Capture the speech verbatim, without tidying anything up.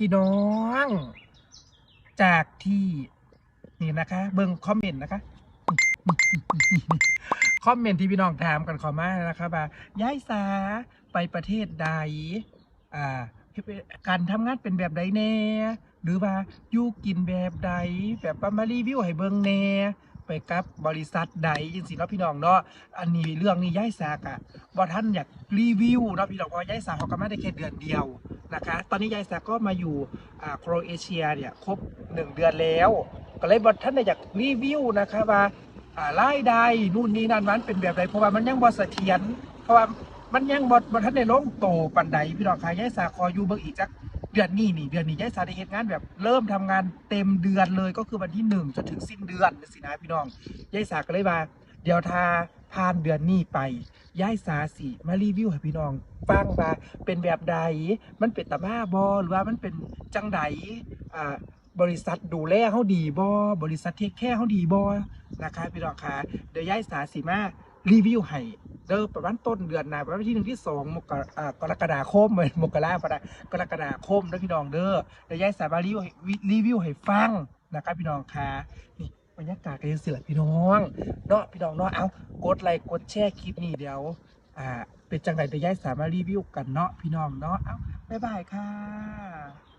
พี่น้อง จากที่นี่นะคะ เบิ่งคอมเมนต์นะคะ คอมเมนต์ที่พี่น้องถามกันเข้ามานะคะว่ายายสาไปประเทศใด อ่าการทำงานเป็นแบบใดแน่ หรือว่าอยู่กินแบบใด แบบว่ามารีวิวให้เบิ่งแน่ ไปกับบริษัทใดจังซี่เนาะพี่น้องเนาะ อันนี้เรื่องนี้ยายสากะบ่ทันอยากรีวิวเนาะพี่น้อง เพราะว่ายายสาเขาก็มาได้แค่เดือนเดียวนะคะ ตอนนี้ยายสาก็มาอยู่อ่าโครเอเชียเนี่ยครบหนึ่งเดือนแล้ว ก็เลยบ่ทันได้อยากรีวิวนะคะว่าอ่ารายได้นู่นนี่นั่นมันเป็นแบบใด เพราะว่ามันยังบ่เสถียร เพราะว่ามันยังบ่บ่ทันได้ลงโตปานใดพี่น้องคะ ยายสาขออยู่เบิ่งอีกจักเดือนนี้นี่ เดือนนี้ยายสาได้เฮ็ดงานแบบเริ่มทำงานเต็มเดือนเลย ก็คือวันที่หนึ่งจนถึงสิ้นเดือนจังซี่นะพี่น้อง ยายสาก็เลยว่า เดี๋ยวถ้าผ่านเดือนนี้ไป ยายสาสิมารีวิวให้พี่น้องฟังว่าเป็นแบบใด มันเป็นตามาบ่ หรือว่ามันเป็นจังใด อ่า บริษัทดูแลเฮาดีบ่ บริษัทเทคแคร์เฮาดีบ่นะคะพี่น้องคะ เดี๋ยวยายสาสิมารีวิวให้เด้อ ประมาณต้นเดือนหน้า ประมาณวันที่หนึ่ง ที่สอง มกรา อ่า กรกฎาคม มกราพะนะ กรกฎาคมเด้อพี่น้องเด้อ เดี๋ยวยายสามารีวิวให้ รีวิวให้ฟังนะคะพี่น้องคะ นี่บรรยากาศก็จังซี่ล่ะพี่น้องเนาะ พี่น้องเนาะ เอากดไลค์กดแชร์คลิปนี้ เดี๋ยว อ่า เป็นจังใดเดี๋ยวยายสามารีวิวกันเนาะพี่น้องเนาะ เอาบ๊ายบายค่ะ